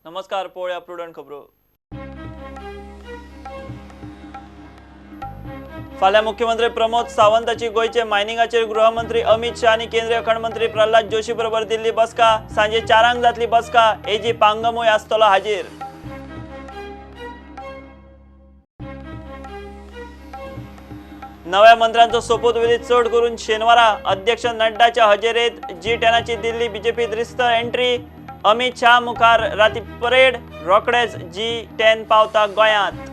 नमस्कार, पळोवया प्रुडंट खबरो. फाल्यां मुख्यमंत्री प्रमोद सावंताची गोंयचे मायनिंगाचेर गृहमंत्री अमित शाह आनी केंद्रीय खण मंत्री प्रल्हाद जोशी बरोबर दिल्ली बसका. सांजे 4 जातली बसका. एजी पांगमूय आसतलो हाजीर. नव्या मंत्र्यांचो सोपूतविधी चड करून शेनवारा. अध्यक्ष नड्डाच्या हजेरेत G10ची दिल्ली बीजेपीत रिस्त एंट्री. अमित शाह मुखार राती परेड. रोखडेच G10 पावता गोंयांत.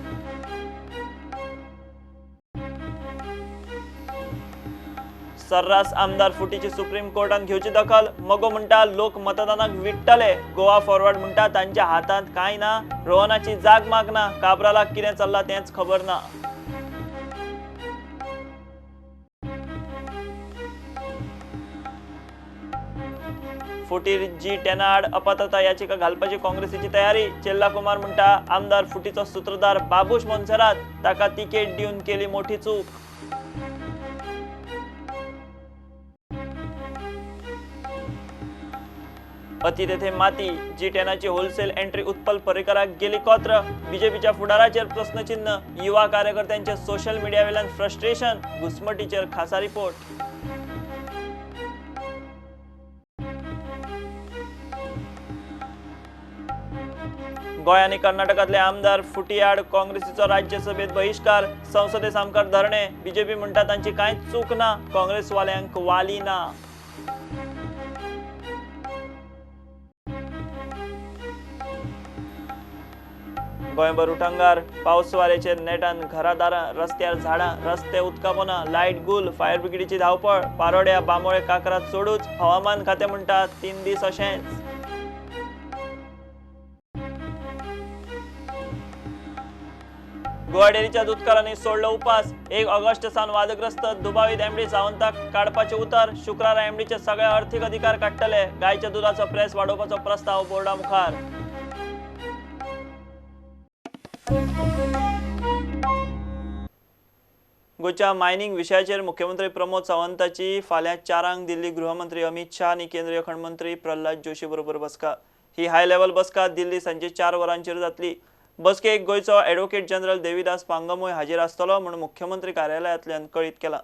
सर्रास आमदार फुटीची सुप्रीम कोर्टान घेवची दखल. मगो म्हणटा लोक मतदानाक विट्टले. गोवा फॉरवर्ड म्हणटा तांच्या हातांत कांय ना. रोहनाची जाग माग ना. काब्रालाक कितें चल्लां तेंच खबर ना. फुटीर G10 आड अपात्रता याचिका घालपाची काँग्रेसीची तयारी. चेल्ला कुमार म्हणटा आमदार फुटीचो सूत्रधार बाबूश मोन्सेरात, ताका तिकेट दिवन केली मोठी चूक. अति तेथे माती. G10ची होलसेल एंट्री उत्पल पर्रीकराक गेली कोत्र. बीजेपीच्या फुडाराचेर प्रस्नचिन्ह. युवा कार्यकर्त्यांचे सोशल मिडियावेल्यान फ्रस्ट्रेशन. घुस्मटीचेर खासा रिपोर्ट. गोंय आनी कर्नाटकांतले आमदार फुटी आड काँग्रेसीचो राज्यसभेत बहिश्कार. संसदे सामकार धरणे. बीजेपी म्हणटा तांची कांयच चूक ना, काँग्रेसवाल्यांक वाली ना. गोंयभर उटंगार पावस वाऱ्याचेर नेटान घरां दारां, रस्त्यार झाडां, रस्ते उदका पोना, लायट गुल, फायर ब्रिगेडीची धांवपळ. पारोड्या बांबोळे काकरात चडूच. हवामान खातें म्हणटा 3 दीस अशेंच. गोवा डेअरीच्या दुदकारांनी सोडलो उपास. 1 ऑगस्ट सावन वादग्रस्त दुबावीत एमडी सावंताक काडपाचें उतर. शुक्रारा एमडीचे सगळे अर्थीक अधिकार काडटले. गायच्या दुदाचो प्रेस वाडोवपाचो प्रस्ताव बोर्डा मुखार. गोंयच्या मायनिंग विशयाचेर मुख्यमंत्री प्रमोद सावंताची फाल्यां 4 दिल्ली गृहमंत्री अमित शाह आनी केंद्रीय खण मंत्री प्रल्हाद जोशी बरोबर बसका. ही हाय लेवल बसका दिल्ली सांजे 4 वरांचेर जातली. बसकेक गोंयचो एडवोकेट जनरल देवीदास पांगमूय हाजीर आसतलो म्हूण मुख्यमंत्री कार्यालयांतल्यान कळीत केलां.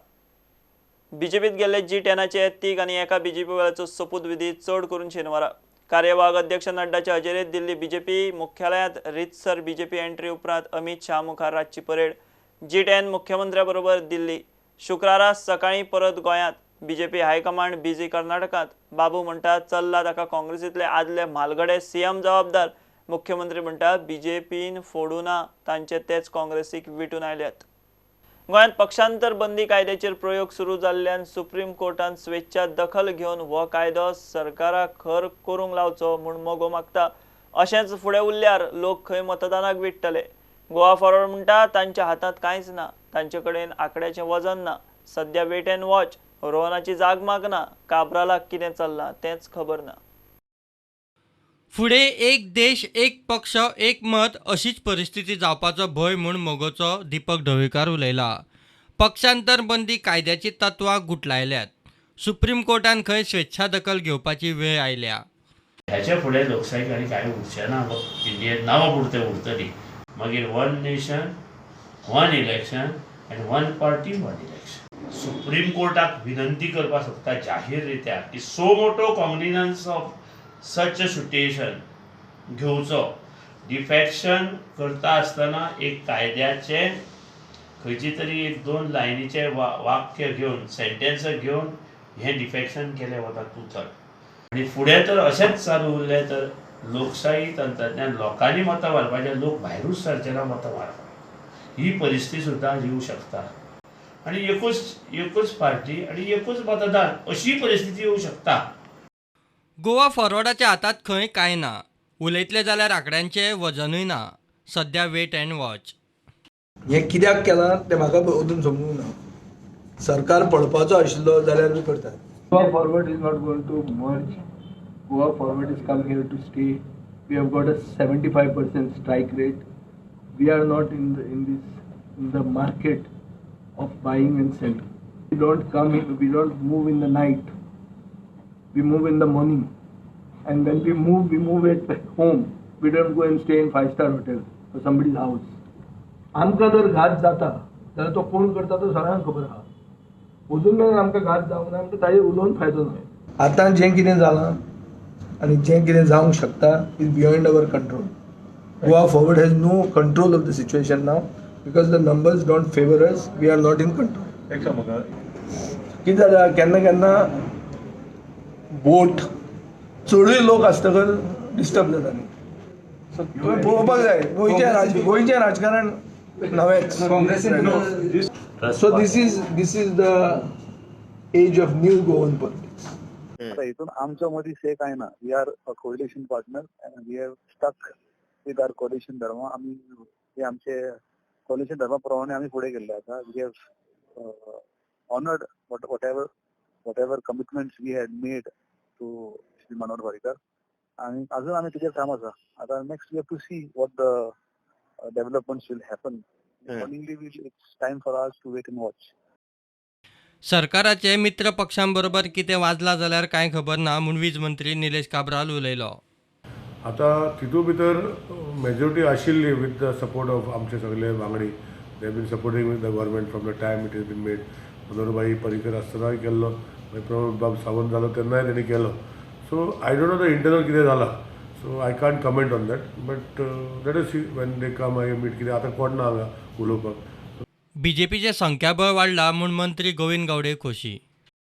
बीजेपीत गेल्ले G10चे 3 आनी 1 बीजेपी वाल्याचो सोपूतविधी चड करून शेनवारा. कार्यवाहक अध्यक्ष नड्डाच्या हजेरेत दिल्ली बीजेपी मुख्यालयांत रितसर बीजेपी एंट्री उपरांत अमित शाह मुखार रातची परेड. G10 मुख्यमंत्र्या बरोबर दिल्ली. शुक्रारा सकाळीं परत गोंयांत. बीजेपी हायकमांड बिजी कर्नाटकांत. बाबू म्हणटा चल्ला ताका काँग्रेसींतले आदले म्हालगडे सीएम जबाबदार. मुख्यमंत्री म्हणटा बीजेपीन फोडू ना, तांचे तेच काँग्रेसीक विटून आयल्यात. गोंयांत पक्षांतर बंदी कायद्याचेर प्रयोग सुरू जाल्ल्यान सुप्रीम कोर्टान स्वेच्छा दखल घेवन हो कायदो सरकाराक खर करूंक लावचो म्हूण मगो मागता. अशेंच फुडें उरल्यार लोक खंय मतदानाक विट्टले. गोवा फॉरवर्ड म्हणटा तांच्या हातांत कांयच ना, तांचे कडेन आंकड्याचें वजन ना. सद्या वेट अँड वॉच. रोहनाची जाग मागना. काब्रालाक कितें चल्लां तेंच खबर ना. फुडें एक देश एक पक्ष एक मत अशीच परिस्थिती जावपाचो भंय म्हूण मगोचो दीपक ढवळीकार उलयला. पक्षांतर बंदी कायद्याची तत्वां गुटलायल्यात. सुप्रीम कोर्टान खंय स्वेच्छा दखल घेवपाची वेळ आयल्या. ह्याच्या फुडें लोकशाही आनी कांय उरचें ना. इंडियेन नांवां पुरतें उरतली. मागीर 1 नेशन 1 इलेक्शन आनी 1 पार्टी 1 इलेक्शन. सुप्रीम कोर्टाक विनंती करपाक सोदता जाहीर रित्या की suo motu cognizance of such a situation घेवचो. डिफॅक्शन करता आसतना एक कायद्याचें खंयची तरी 1-2 लायनीचें वाक्य घेवन, सेंटेन्स घेवन हें डिफॅक्शन केलें वता उतर. आनी फुडें तर अशेंच चालू उरलें तर लोकशाही तंत्रज्ञान लोकांनी मतां मारपाचें, लोक भायरूच सरचे ना मतां मारपाक. ही परिस्थिती सुद्दां येवं शकता. आनी एकूच पार्टी आनी एकूच मतदान अशी परिस्थिती येवं शकता. गोवा फॉरवर्डाच्या हातांत खंय कांय ना. उलयतले जाल्यार आंकड्यांचें वजनूय ना. सद्या वेट अँड वॉच. हें कित्याक केलां तें म्हाका अजून समजूंक ना. सरकार पडपाचो आशिल्लो जाल्यार बी करतात. Goa Forward is not going to merge. Goa Forward is come here to stay. We have got a 75% strike rate. We are not in the market of buying and selling. We don't come in, we don't move in the night. We move in the morning, and when we move at home. We don't go and stay in 5-star hotel or somebody's house. आमकां जर घात जाता जाल्यार तो कोण करता तो सगळ्यांक खबर आहा. अजून मेरेन आमकां घात जावंक ना म्हणटा ताजेर उलोवन फायदो ना. आतां जें कितें जालां आनी जें कितें जावंक शकता is beyond our control. Goa Forward has no control of the situation now because the numbers don't favour us. We are not in control. कितें जाता केन्ना केन्ना बोट चडूय लोक आसतकच डिस्टर्ब जाता न्ही. सो तुवें पळोवपाक जाय गोंयचें राजकारण नवेंच. So this is the age of new Goan politics. हितून आमच्या मदीं से कांय ना. We are a coalition partner and we have stuck with our coalition धर्म. आमी हे आमचे कोaliशन धर्मा प्रमाणे आमी फुडें गेल्ले आसा. We have honoured whatever commitments we had made to Shri Manohar Parrikar आनी अजून आमी तेजेर काम आसा. आतां next we have to see what the developments will happen. Accordingly it's time for us to wait and watch. सरकाराचे मित्र पक्षांबरोबर कितें वाजला जाल्यार कांय खबर ना म्हूण वीज मंत्री निलेश काब्राल उलयलो. आतां तितू भितर मेजॉरिटी आशिल्ली विथ the support of आमचे सगळे वांगडी. They been supporting with the government from the time it is been made. Manoharbhai Parrikar आसतनाय केल्लो, मागीर प्रमोद बाब सावंत जालो तेन्नाय तेणी केलो. So I don't know the internal कितें जालां, so I can't comment on that, but let us see when they come. I meet कितें आतां कोण ना हांगा उलोवपाक. बीजेपीचें संख्याबळ वाडलां म्हूण मंत्री गोविंद गावडे खोशी.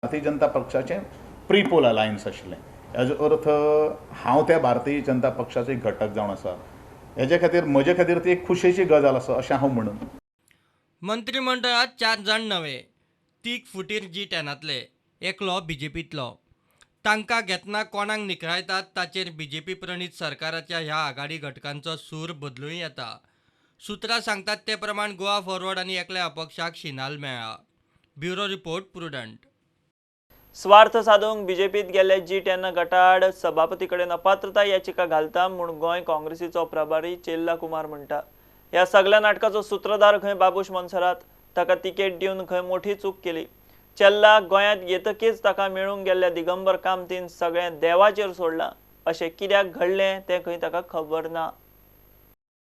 Bharatiya Janata पक्षाचें pre poll alliance आशिल्लें. हाजो अर्थ हांव त्या भारतीय जनता पक्षाचो एक घटक जावन आसा. हेजे खातीर म्हजे खातीर ती एक खुशेची गजाल आसा अशें हांव म्हणून. मंत्रिमंडळांत 4 जाण नवे, 3 फुटीर G10तले, एकलो बीजेपींतलो. तांकां घेतना कोणाक निखळायतात ताचेर बीजेपी प्रणीत सरकाराच्या ह्या आघाडी घटकांचो सूर बदलूं येता. सूत्रां सांगतात ते प्रमाण गोवा फॉरवर्ड आनी एकल्या अपक्षाक शिनाल मेळ्ळा. Bureau report, Prudent. स्वार्थ साधूंक बीजेपीत गेल्ले G10 गटाआड सभापती कडेन अपात्रताय याचिका घालता म्हूण गोंय काँग्रेसीचो प्रभारी चेल्ला कुमार म्हणटा. ह्या सगळ्या नाटकाचो सूत्रधार खंय बाबूश मोन्सेरात, ताका तिकेट दिवन खंय मोठी चूक केली. चेल्ला गोंयांत येतकीच ताका मेळूंक गेल्ल्या दिगंबर कामतीन सगळें देवाचेर सोडलां. अशें कित्याक घडलें तें खंय ताका खबर ना.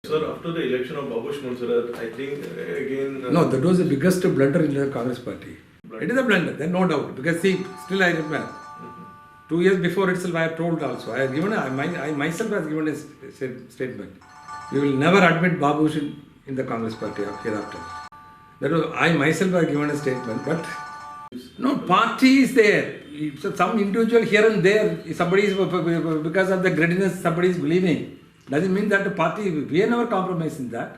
Sir, after the election of Babush Monserrat, I think again... No, that was the biggest blunder in the Congress party. Blunder. It is a blunder, then no doubt. Because see, still I remember, 2 years before itself I have told also, I have given, I myself has given a statement. We will never admit Babush in the Congress party hereafter. That was, I myself have given a statement, but no party is there. So some individual here and there, somebody is, because of the greediness, somebody is believing. Doesn't mean that the party, we are never compromised in that.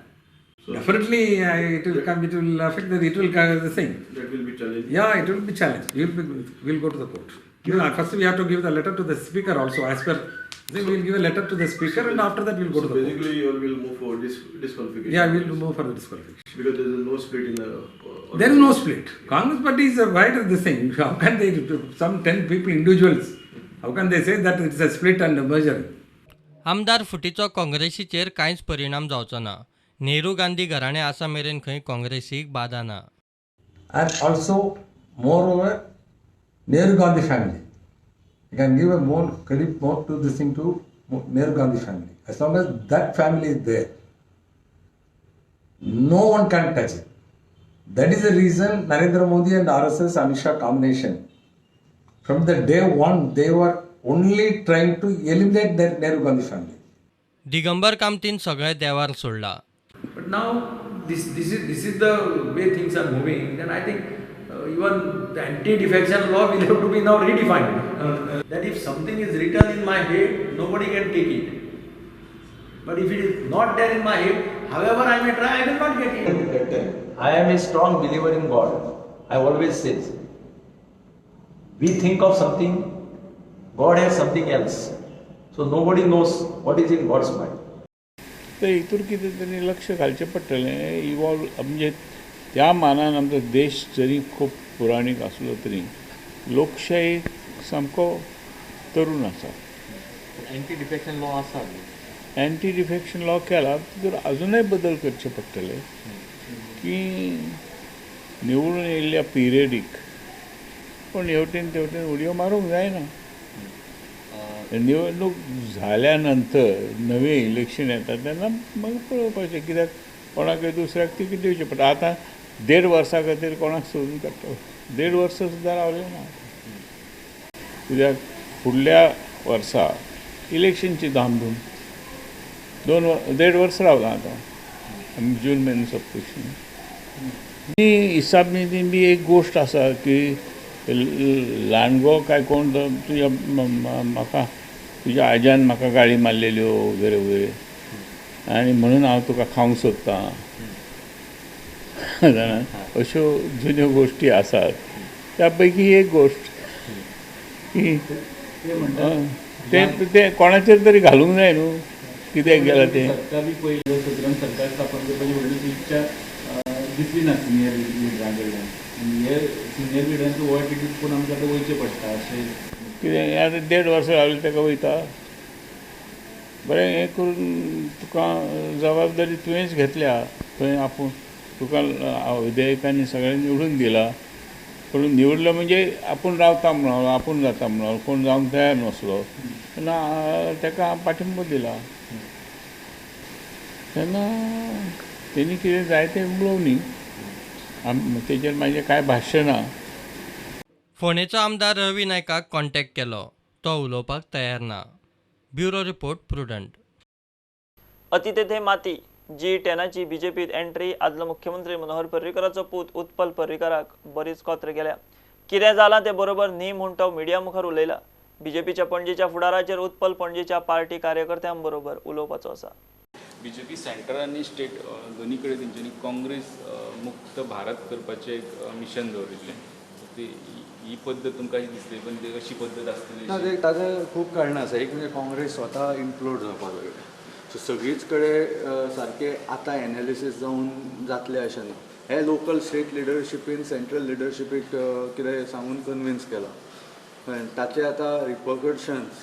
So definitely it will come, it will affect the, it will come the thing. That will be challenged. Yeah, it will be challenged. We will go to the court. Yeah. First we have to give the letter to the speaker also. As per, then we will give a letter to the speaker, and after that we will go to the court. Basically you all will move for disqualification. Yeah, we will move for the disqualification. Because there is no split in the... There is no split. Congress party is right at this thing. How can they, some 10 people, individuals, how can they say that it's a split and a merger? आमदार फुटीचो काँग्रेसीचेर कांयच परिणाम जावचो ना. नेहरू गांधी घराणें आसा मेरेन खंय काँग्रेसीक बादा ना. And also moreover Nehru Gandhi family, you can give a more credit more to this thing to Nehru Gandhi family. As long as that family is there, no one can touch it. That is the reason Narendra Modi and RSS Amit Shah combination, from the day one they were only trying to eliminate the Nehru Gandhi family. Digambar कामतीन सगळे देवार सोडला. But now this is the way things are moving. Then I think even the anti-defection law will have to be now redefined. That if something is written in my head, nobody can take it. But if it is not there in my head, however I may try, I will not get it. I am a strong believer in God. I always say, we think of something, God has something else. So nobody knows what is in God's mind. तर हितूर कितें तरी लक्ष घालचें पडटलें. Evolve म्हणजे त्या मानान आमचो देश जरी खूब पुराणीक आसलो तरी लोकशाही सामको तरुण आसा. एंटी डिफेक्शन लॉ आसा, एंटी डिफेक्शन लॉ केला तर अजूनय बदल करचे पडटले की निवडून येयल्ल्या पिरियडीक पूण हेवटेन तेवटेन उडयो मारूंक जायना. निवडणूक झाल्यानंतर नवें इलेक्शन येता तेन्ना मागीर पळोवपाचें, कित्याक कोणाकय दुसऱ्याक तिकेट दिवचें पडटा. आतां 1.5 वर्सां खातीर कोणाक सोदून काडटा, 1.5 वर्सां सुद्दां रावलें ना, कित्याक फुडल्या वर्सा इलेक्शनची धामधूम. 1.5 वर्स रावलां आतां, आमी जून म्हयनो सोंपतशी. आनी हिसाब नितीन बी एक गोश्ट आसा की ल्हानगो काय कोण तुज्या म्हाका तुज्या आज्यान म्हाका गाळी मारलेल्यो वगैरे वगैरे आनी म्हणून हांव तुका खावंक सोदतां जाणा, अश्यो जुन्यो गोश्टी आसात. त्या पैकी एक गोश्ट की तें कोणाचेर तरी घालूंक जाय न्हू, कित्याक गेलां तें. पयलीं सरकार स्थापन करपाची व्हडली इच्छा दिसली ना सिनियर लिडरां कडल्यान, हे सिनियर लिडरांचो हो एटिट्यूड पळोवन आमकां आतां वयचें पडटा अशें कितें. आतां 1.5 वर्सां रावलें ताका वयता बरें, हें करून तुका जबाबदारी तुवेंच घेतल्या, थंय आपूण तुका विधेयकांनी सगळें निवडून दिला, पूण निवडलो म्हणजे आपूण रावता म्हणून आपूण जाता म्हणून कोण जावंक तयार नासलो तेन्ना ताका पाठिंबो दिला. तेन्ना तेणी कितें जाय तें उलोवं न्ही, तेजेर म्हाजें कांय भाश्य ना. फोंडेचो आमदार रवी नायकाक कॉन्टॅक्ट केलो, तो उलोवपाक तयार ना. Bureau report, Prudent. अति तेथे माती G10ची बीजेपीत एंट्री. आदलो मुख्यमंत्री मनोहर पर्रीकराचो पूत उत्पल पर्रीकराक बरीच कोत्र गेल्या. कितें जालां तें बरोबर न्ही म्हूण तो मिडिया मुखार उलयला. बीजेपीच्या पणजेच्या फुडाराचेर उत्पल पणजेच्या पार्टी कार्यकर्त्यां बरोबर उलोवपाचो आसा. बीजेपी सेंटर आनी स्टेट दोनी कडेन तेंच्यांनी काँग्रेस मुक्त भारत करपाचें एक मिशन दवरिल्लें. ती ही पद्दत तुमकां अशी दिसली, पण ती अशी पद्दत आसतली ना, ते ताजें खूब कारणां आसा. एक म्हणजे काँग्रेस स्वता इम्प्लोड जावपाक लागल्या, सो सगळीच कडेन सारकें आतां एनालिसीस जावन जातलें अशें ना. हे लोकल स्टेट लिडरशिपीन सेंट्रल लिडरशिपीक कितें सांगून कन्विन्स केलां, ताचे आतां रिपरकशन्स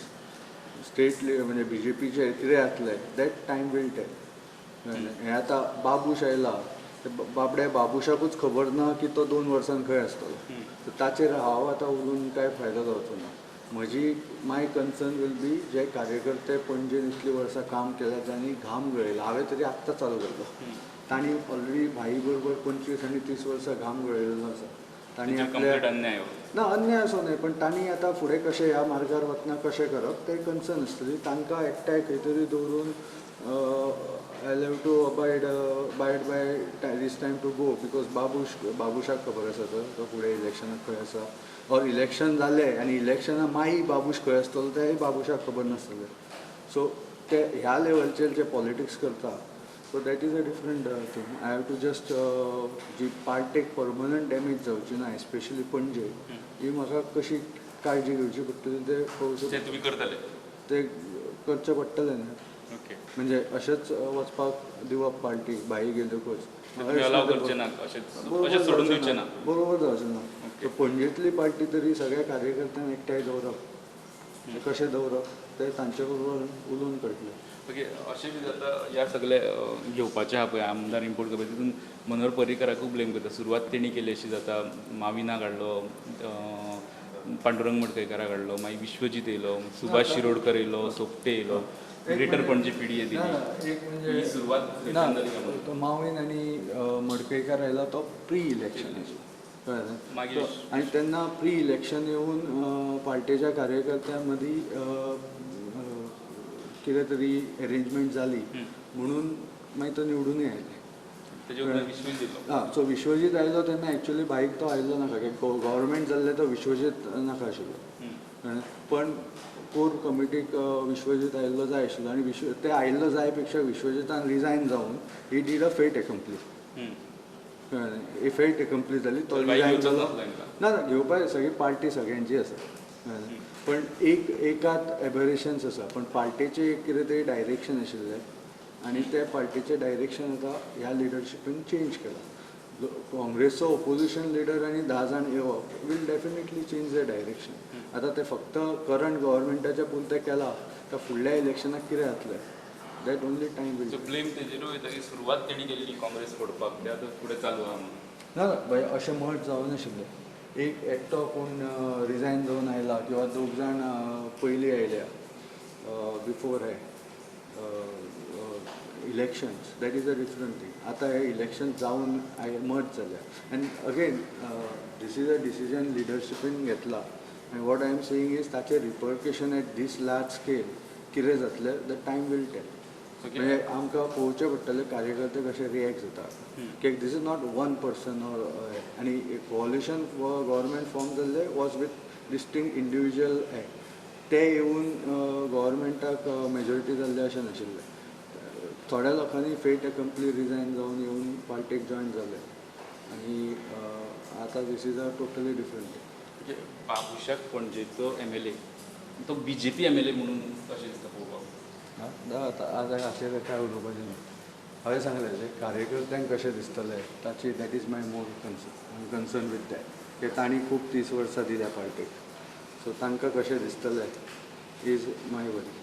स्टेट म्हणजे बीजेपीचे कितें जातलें that time will tell. हें आतां बाबूश आयला, बाबड्या बाबूशाकूच खबर ना की तो 2 वर्सां खंय आसतलो, सो ताचेर हांव आतां उलोवन कांय फायदो जावचो ना. म्हजी माय कन्सर्न will be जे कार्यकर्ते पणजेन इतलीं वर्सां काम केलां, जांणी घाम गळयला, हांवें तरी आत्तां चालू केल्लो, तांणी ऑलरेडी भाई बरोबर 25 आनी 30 वर्सां घाम गळयलेलो आसा. तांणी आपल्या ना अन्याय असो न्हय, पण तांणी आतां फुडें कशें ह्या मार्गार वतना कशें करप तें कन्सर्न आसतली. तांकां एकठांय खंय तरी दवरून I have to abide by this time to go, because बाबूशाक खबर आसा तो फुडें इलेक्शनाक खंय आसा, ऑर इलेक्शन जालें आनी इलेक्शना मागीर बाबूश खंय आसतलो तेंय बाबूशाक खबर नासतलें. सो ते ह्या लेवलचेर जे पॉलिटिक्स करता, so that is a different thing. I have to just जी पार्टेक परमनंट डॅमेज जावची ना, एस्पेशली पणजे, ही म्हाका कशी काळजी घेवची पडटली तें पळोवचें, तुमी करतले तें करचें पडटलें न्ही. म्हणजे अशेंच वचपाक दिवप पार्टी भाई गेल्योकच बरोबर जावचें ना. पणजेंतली पार्टी तरी सगळ्या कार्यकर्त्यांक एकठांय दवरप, कशें दवरप तें तांचे बरोबर उलोवन कळटलें. ओके, अशें बी जाता ह्या सगळे घेवपाचें आहा पळय आमदार इम्पोर्ट करपाचें, तितून मनोहर पर्रीकराकूय ब्लेम करता, सुरवात तेणी केली अशी जाता, माविना काडलो, पांडुरंग मडकयकारा काडलो, मागीर विश्वजीत येयलो, सुभाष शिरोडकर येयलो, सोपटे येयलो, ग्रेटर पणजे पिडी दिली. एक म्हणजे सुरवात ना, तो माविन आनी मडकयकार आयला तो प्री इलेक्शन, कळ्ळें. आनी तेन्ना प्री इलेक्शन येवन पार्टेच्या कार्यकर्त्यां मदीं कितें तरी एरेंजमेंट जाली म्हणून मागीर तो निवडूनय आयले. आं, सो विश्वजीत आयलो तेन्ना एक्चुअली भाईक तो आयलो नाका, गव्हर्मेंट जाल्लें तो विश्वजीत नाका आशिल्लो, पण कोर कमिटीक विश्वजीत आयिल्लो जाय आशिल्लो, आनी ते आयिल्लो जाय पेक्षा विश्वजितान रिजायन जावन he did a fait accompli, कळ्ळें. फेट एकम्प्ली जाली, तो रिजायन जालो ना, घेवपाक सगळी पार्टी सगळ्यांची आसा, पण एक एकात एबरेशन्स आसा, पण पार्टेचें एक कितें तरी डायरेक्शन आशिल्लें आनी त्या पार्टीचें डायरेक्शन आतां ह्या लिडरशिपीन चेंज केलां. काँग्रेसचो ओपोजिशन लिडर आनी 10 जाण येवप will definitely change the direction. आतां ते फक्त करंट गव्हर्मेंटाच्या पुरतें केलां, तर फुडल्या इलेक्शनाक कितें जातलें that only time will. Blame तेजेरूय वयता की सुरवात तेणी केल्ली काँग्रेस फोडपाक, ते आतां फुडें चालू आहा म्हणून. ना भाई, अशें मत जावनाशिल्लें. एक एकटो कोण रिजायन जावन आयला किंवा 2 जाण पयलीं आयल्या, बिफोर हे elections, that is a different thing. आतां हे इलेक्शन जावन मर्ज जाल्या आनी again this is a decision लिडरशिपीन घेतला आनी what I am saying is ताचे repercussion at this large scale कितें जातलें the time will tell. म्हणजे आमकां पळोवचें पडटलें कार्यकर्ते कशे रिएक्ट जाता की this is not one person or आनी कोलिशन गव्हर्मेंट फॉर्म जाल्लें was with distinct individual act ते येवन गव्हर्मेंटाक मेजॉरिटी जाल्लें अशें नाशिल्लें. थोड्या लोकांनी फेट एकम्प्ली रिजायन जावन येवन पार्टीक जॉयन जाले आनी आतां this is a totally different thing. बाबुशाक पणजेचो MLA तो BJP MLA म्हणून अशें दिसता पळोवपाक. आतां आतां हाचेर काय उलोवपाचें ना. हांवें सांगलें जे कार्यकर्त्यांक कशें दिसतलें ताची that is my more concern. I am concern with that की तांणी खूब 30 वर्सां दिल्या पार्टीक, सो तांकां कशें दिसतलें is my वरी.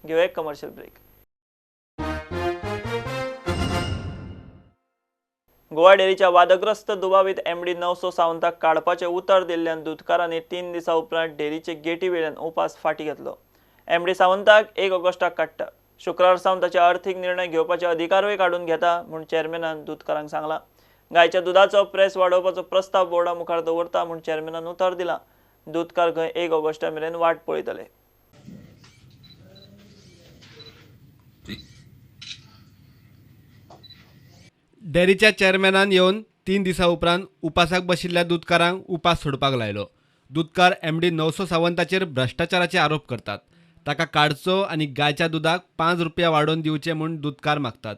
घेऊया एक कमर्शियल ब्रेक. गोवा डेअरीच्या वादग्रस्त दुबावीत एमडी 900 सावंताक काडपाचें उतर दिल्ल्यान दुदकारांनी 3 दिसां उपरांत डेअरीचे गेटी वेल्यान उपास फाटी घेतलो. एमडी सावंताक 1 ऑगस्टाक काडटा. शुक्रार सावन ताचे अर्थीक निर्णय घेवपाचे अधिकारूय काडून घेता म्हूण चेअरमॅनान दुदकारांक सांगलां. गायच्या दुदाचो प्रेस वाडोवपाचो प्रस्ताव बोर्डा मुखार दवरता म्हूण चेअरमॅनान उतर दिलां. दुदकार खंय 1 ऑगस्टा मेरेन वाट पळयतले. डेअरीच्या चेअरमॅनान येवन 3 दिसां उपरांत उपासाक बशिल्ल्या दुदकारांक उपास सोडपाक लायलो. दुदकार एमडी 900 सावंताचेर भ्रश्टाचाराचे आरोप करतात. ताका काडचो आनी गायच्या दुदाक 5 रुपया वाडोवन दिवचे म्हूण दुदकार मागतात.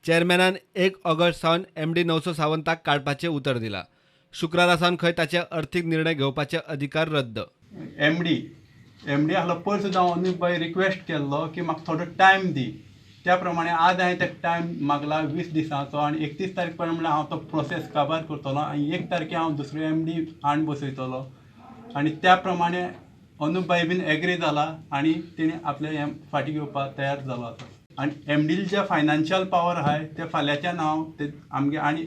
चेअरमॅनान 1 ऑगस्ट सावन एमडी 900 सावंताक काडपाचें उतर दिलां. शुक्रारा सावन खंय ताचे अर्थीक निर्णय घेवपाचे अधिकार रद्द. एमडी आहलो पयर सुद्दां हांव बाय रिक्वेस्ट केल्लो की म्हाका थोडो टायम दी. त्या प्रमाणे आज हांवें ताका टायम मागला 20 दिसांचो आनी 31 तारीख पर्यंत म्हणल्यार हांव तो प्रोसेस काबार करतलो आनी 1 तारखे हांव दुसरो एमडी हाडून बसयतलो आनी त्या प्रमाणे अनुप बाई बीन एग्री जाला आनी तेणी आपलें हें फाटीं घेवपाक तयार जालो आतां. आनी एमडीले जे फायनान्शियल पावर आहाय ते फाल्यांच्यान हांव ते आमगे आनी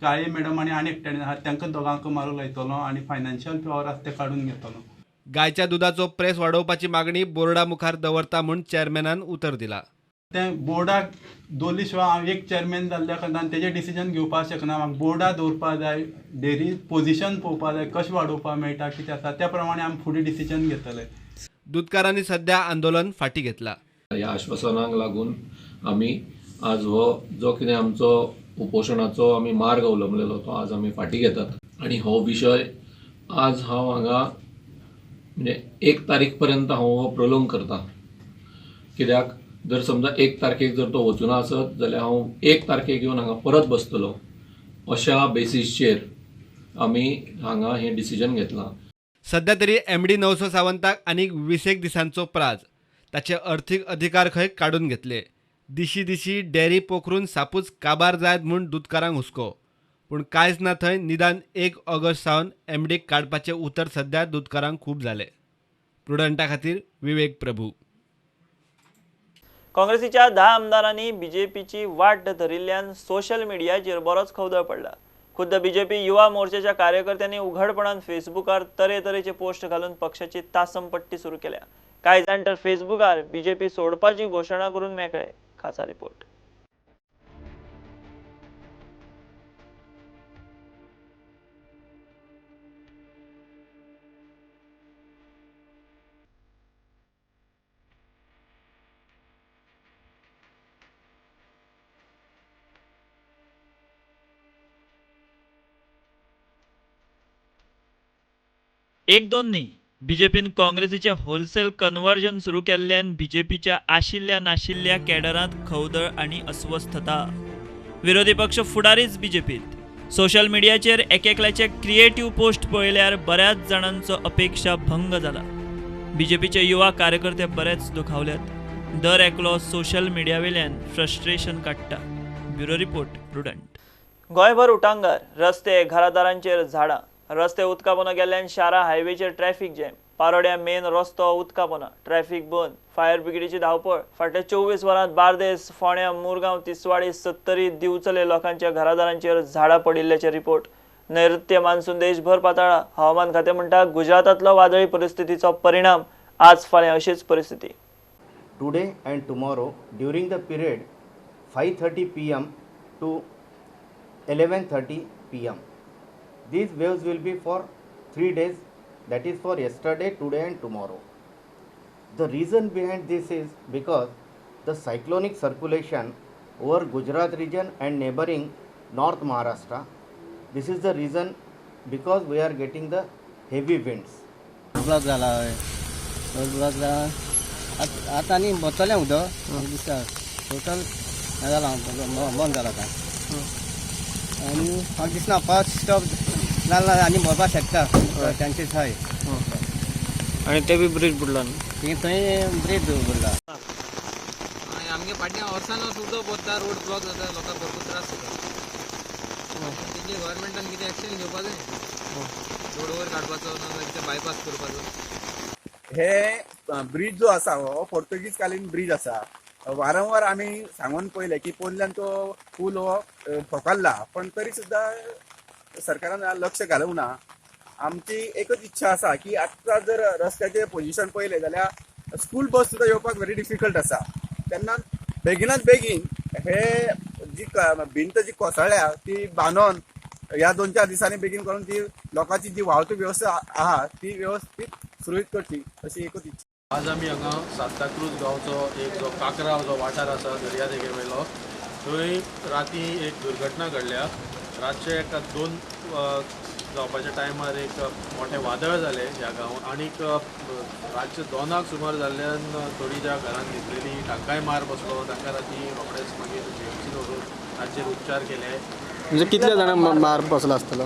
काळे मॅडम आनी आनी एकट्यान आहा तांकां दोगांक मारूंक लायतलो आनी फायनान्शियल पावर आसा ते काडून घेतलो. गायच्या दुदाचो प्रेस वाडोवपाची मागणी बोर्डा मुखार दवरता म्हूण चेअरमॅनान उतर दिला. तें बोर्डाक दवरले शिवाय हांव एक चेअरमॅन जाल्ल्या कारणान तेजें डिसिजन घेवपाक शकना. म्हाका बोर्डा दवरपाक जाय, डेअरी पोजिशन पळोवपाक जाय, कशें वाडोवपाक मेळटा कितें आसा त्या प्रमाणे आमी फुडें डिसिजन घेतले. दुदकारांनी सध्या आंदोलन फाटी घेतला. ह्या आश्वासनाक लागून आमी आज हो जो कितें आमचो उपोशणाचो आमी मार्ग अवलंबलेलो तो आज आमी फाटी घेतात आनी हो विशय आज हांव हांगा म्हणजे 1 तारीख पर्यंत हांव हो प्रोलोंग करता. कित्याक जर समजा 1 तारखेक जर तो वचूना आसत जाल्यार हांव 1 तारखेक येवन हांगा परत बसतलो अशा बेसीसचेर आमी हांगा हें डिसिजन घेतलां. सध्या तरी एमडी 900 सावंताक आनीक 20 दिसांचो प्राज. ताचे अर्थीक अधिकार खंय काडून घेतले. दिशी दिशी डेअरी पोखरून सापूच काबार जायत म्हूण दुदकारांक हुस्को. पूण कांयच ना थंय निदान 1 ऑगस्ट सावन एमडीक काडपाचें उतर सध्या दुदकारांक खूब जालें. प्रुडंटा खातीर विवेक प्रभू. काँग्रेसीच्या 10 आमदारांनी बीजेपीची वाट धरिल्ल्यान सोशल मिडियाचेर बरोच खवदळ पडला. खुद्द बीजेपी युवा मोर्चाच्या कार्यकर्त्यांनी उघडपणान फेसबुकार तरेतरेचे पोस्ट घालून पक्षाची तासमपट्टी सुरू केल्या. कांय जाण तर फेसबुकार बीजेपी सोडपाची घोशणा करून मेकळे. खासा रिपोर्ट. एक दोन न्ही, बीजेपीन काँग्रेसीचे होलसेल कन्वर्जन सुरू केल्ल्यान बीजेपीच्या आशिल्ल्या नाशिल्ल्या कॅडरांत खवदळ आनी अस्वस्थता. विरोधी पक्ष फुडारीच बीजेपीत. सोशल मिडियाचेर एकेकल्याचे क्रिएटिव्ह पोस्ट पळयल्यार बऱ्याच जाणांचो अपेक्षा भंग जाला. बीजेपीचे युवा कार्यकर्ते बरेच दुखावल्यात. दर एकलो सोशल मिडियावेल्यान फ्रस्ट्रेशन काडटा. Bureau report, Prudent. गोंयभर उटांगार, रस्ते घरादारांचेर झाडां. रस्ते उदका पोंदा गेल्ल्यान शारा हायवेचेर ट्रॅफिक जॅम. पारोड्या मेन रस्तो उदका पोंदा, ट्रॅफिक बंद, फायर ब्रिगेडीची धांवपळ. फाटल्या 24 वरांत बार्देस, फोंड्या, मुरगांव, तिसवाडी, सत्तरी, दिवचले लोकांच्या घरादारांचेर झाडां पडिल्ल्याचे रिपोर्ट. नैऋत्य मान्सून देशभर पाताळा. हवामान खाते म्हणटा गुजरातांतलो वादळी परिस्थितीचो परिणाम आज फाल्यां अशीच परिस्थिती. Today and tomorrow during the period 5:30 PM to 11:30 PM. These waves will be for 3 days, that is for yesterday, today and tomorrow. The reason behind this is because the cyclonic circulation over Gujarat region and neighboring North Maharashtra. This is the reason because we are getting the heavy winds. Block जाला road block जाला आतां आनी बसतलें उदक दिसता total हें जालां बंद जाला आतां आनी म्हाका दिसना फर्स्ट स्टॉप जाला आनी भरपाक शकता चान्सीस आहाय. आनी ते बी ब्रिज बुडला ती थंय ब्रिज बुडला. आमगे फाटल्या वर्सान उदक भरता, रोड ब्लॉक जाता, लोकांक भरपूर त्रास जाता. तेजे गव्हर्मेंटान कितें एक्शन घेवपा जाय, रोड वयर काडपाचो ना कितें बायपास करपाचो. हे ब्रिज जो आसा हो पोर्तुगीज कालीन ब्रिज आसा. वारंवार आमी सांगून पळयलें की पोरल्यान तो पूल हो फोकाडला, पण तरी सुद्दां सरकारान लक्ष घालूंक ना. आमची एकच इच्छा आसा की आतां जर रस्त्याचें पोजिशन पळयलें जाल्यार स्कूल बस सुद्दां येवपाक व्हेरी डिफिकल्ट आसा. तेन्ना बेगिनात बेगीन हे जी भिंत जी कोसळ्ळ्या ती बांदून ह्या 2-4 दिसांनी बेगीन करून ती लोकांची जी वाहतूक वेवस्था आहा ती व्यवस्थीत सुरळीत करची अशी एकच इच्छा. आज आमी हांगा सांताक्रूज गांवचो एक जो काकराव जो वाठार आसा दर्यादेगे वयलो, थंय राती एक दुर्घटना घडल्या. रातचे एका 2 जावपाच्या टायमार एक मोठें वादळ जालें ह्या गांवांत आनीक रातचे 2 सुमार जाल्ल्यान थोडी ज्या घरान न्हिदलेली तांकांय मार बसलो. तांकां राती रोखडेच मागीर जीएमसीन व्हरून तांचेर उपचार केले. म्हणजे कितल्या जाणांक मार बसलो आसतलो?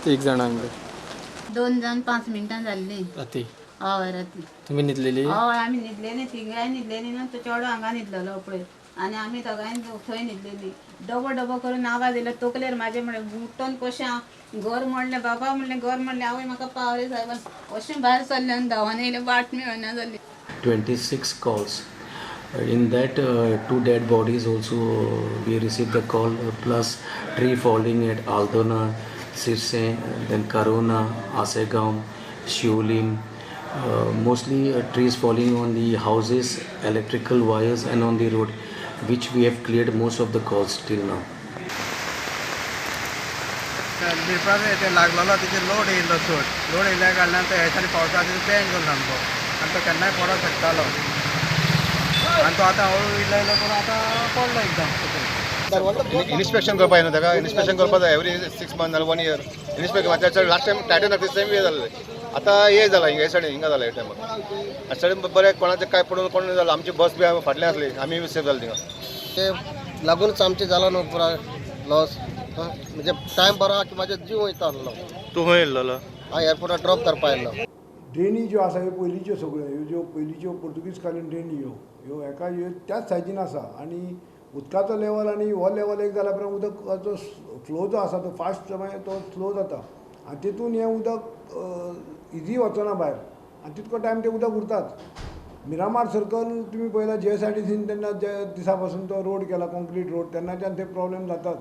3 जाणांक. 2 जावन 5 मिनटां जाल्ली राती. हय राती. तुमी न्हिदलेली? हय आमी न्हिदलेली, तिगांय न्हिदलेली ना. तो चेडो हांगा न्हिदलेलो पळय आनी आमी दोगांय थंय न्हिदलेली. डबो डबो करून आवाज येयलो तकलेर म्हाजे, म्हणलें उठोन कशें हांव घर म्हणलें बाबा, म्हणलें घर म्हणलें आवय म्हाका पाव रे सायबा. अशें भायर सरलें आनी धांवन येयलें, वाट मेळना जाली. 26 calls. In that 2 dead bodies also we received the call, plus tree falling at Aldona, Sirse, then Karona, Asegaon, Shiolim. Mostly trees falling on the houses, electrical wires and on the road, which we have cleared most of the calls till now. लागलोलो तेचेर load येयल्लो चड, load येयल्ल्या कारणान तो ह्या दिसांनी पावसाचो band जालो सामको आनी तो केन्नाय पडोंक शकतालो आनी तो आतां हळू इल्लो इल्लो करून आतां पडलो एकदम. इन्स्पेक्शन करपा येना ताका, इन्स्पेक्शन करपा जाय एवरी 6 मंथ नाल्यार 1 इयर इन्स्पेक्शन. आतां लास्ट टायम टायटन आसा सेम वे जाल्लें, आतां हे जाला हिंगा हे सायडीन हिंगा जाला हे टायमार. आनी सायडीन बरें कोणाचें कांय पडून कोण जालें, आमची बस बी फाटल्यान आसली, आमी सेफ जाले थिंगा. ते लागूनच आमचें जाला न्हू पुराय लॉस, म्हणजे टायम बरो आहा की म्हाजो जीव वयता आसलो. तूं खंय येयल्लो? हांव एअरपोर्टार ड्रॉप करपा येयल्लो. ड्रेनी ज्यो आसा ह्यो पयलींच्यो सगळ्यो, ह्यो ज्यो पयलींच्यो पोर्तुगीज कालीन ड्रेनी ह्यो ह्यो हेका ह्यो त्याच सायजीन आसा आनी उदकाचो लेवल आनी हो लेवल एक जाल्या उपरांत उदकाचो फ्लो जो आसा तो फास्ट मागीर तो स्लो जाता आनी तितून हें उदक इजी वचना भायर आनी तितको टायम तें उदक उरतात. मिरामार सर्कल तुमी पळयला GSRTCन तेन्ना ज्या दिसा पासून तो रोड केला कॉन्क्रीट रोड तेन्नाच्यान ते प्रॉब्लेम जातात.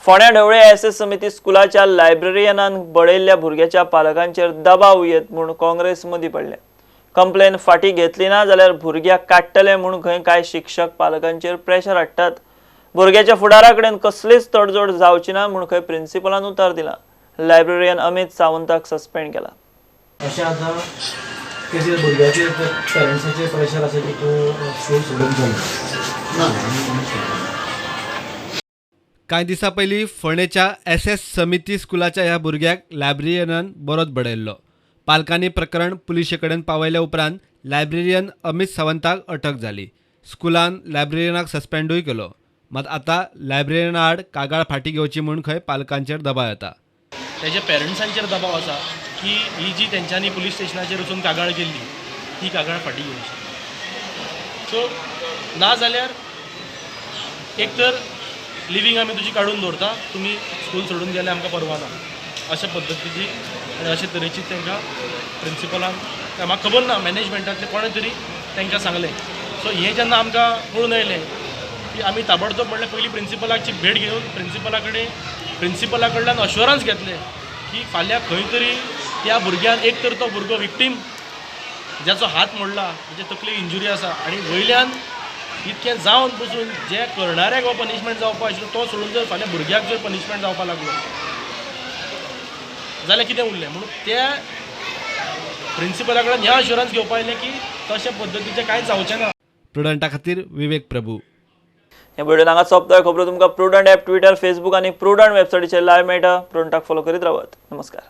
फोंड्या ढवळे एस समिती स्कुलाच्या लायब्ररियनान बडयल्ल्या भुरग्याच्या पालकांचेर दबाव येत म्हूण काँग्रेस मदीं पडले. कंप्लेन फाटीं घेतली ना जाल्यार भुरग्याक काडटले म्हूण खंय कांय शिक्षक पालकांचेर प्रेशर हाडटात. भुरग्याच्या फुडारा कडेन कसलीच तडजोड जावची ना म्हूण खंय प्रिन्सिपलान उतर दिला. लायब्ररियन अमित सावंताक सस्पेंड केला. अशें आतां केसीस भुरग्याचेर पेरंट्साचेर प्रेशर आसा की तूं स्कूल सोडून चल ना. कांय दिसां पयलीं फोंडेच्या एस समिती स्कुलाच्या ह्या भुरग्याक लायब्ररियनान बरोच बडयल्लो. पालकांनी प्रकरण पुलिशे कडेन पावयल्या उपरांत लायब्ररियन अमित सावंताक अटक जाली. स्कुलान लायब्ररियनाक सस्पेंडूय केलो. मात आतां लायब्ररियना आड कागाळ फाटीं घेवची म्हूण खंय पालकांचेर दबाव येता. तेज्या पेरंट्सांचेर दबाव आसा की ही जी तेंच्यांनी पुलीस स्टेशनाचेर वचून कागाळ केल्ली ती कागाळ फाटीं घेवची. सो ना जाल्यार एक तर लिवींग आमी तुजी काडून दवरता, तुमी स्कूल सोडून गेले आमकां परवा ना, अशा पद्दतीची आनी अशे तरेची तांकां प्रिंसिपलान, म्हाका खबर ना मॅनेजमेंटांतले कोणें तरी तांकां सांगलें. सो हें जेन्ना आमकां कळून आयलें की आमी ताबडतोब म्हणल्यार पयलीं प्रिंसिपलाची भेट घेवन प्रिंसिपला कडल्यान अश्योरन्स घेतलें की फाल्यां खंय तरी त्या भुरग्यान, एक तर तो भुरगो विक्टीम ज्याचो हात मोडला, म्हणजे तकलेक इंजुरी आसा आनी वयल्यान इतकें जावन पसून जे करणाऱ्याक हो पनिशमेंट जावपा आशिल्लो तो सोडून जर फाल्यां भुरग्याक जर पनिशमेंट जावपा लागलो जाल्यार कितें उरलें. म्हणून त्या प्रिंसिपला कडेन हें अश्योरन्स घेवपा आयलें की तशे पद्दतीचें कांय जावचें ना. प्रुडंटा खातीर विवेक प्रभू. हे बुलेटिन हांगा सोंपता. खबरो तुमकां प्रुडंट ॲप, ट्विटर, फेसबूक आनी प्रुडंट वेबसायटीचेर लायव्ह मेळटा. प्रुडंटाक फॉलो करीत रावात. नमस्कार.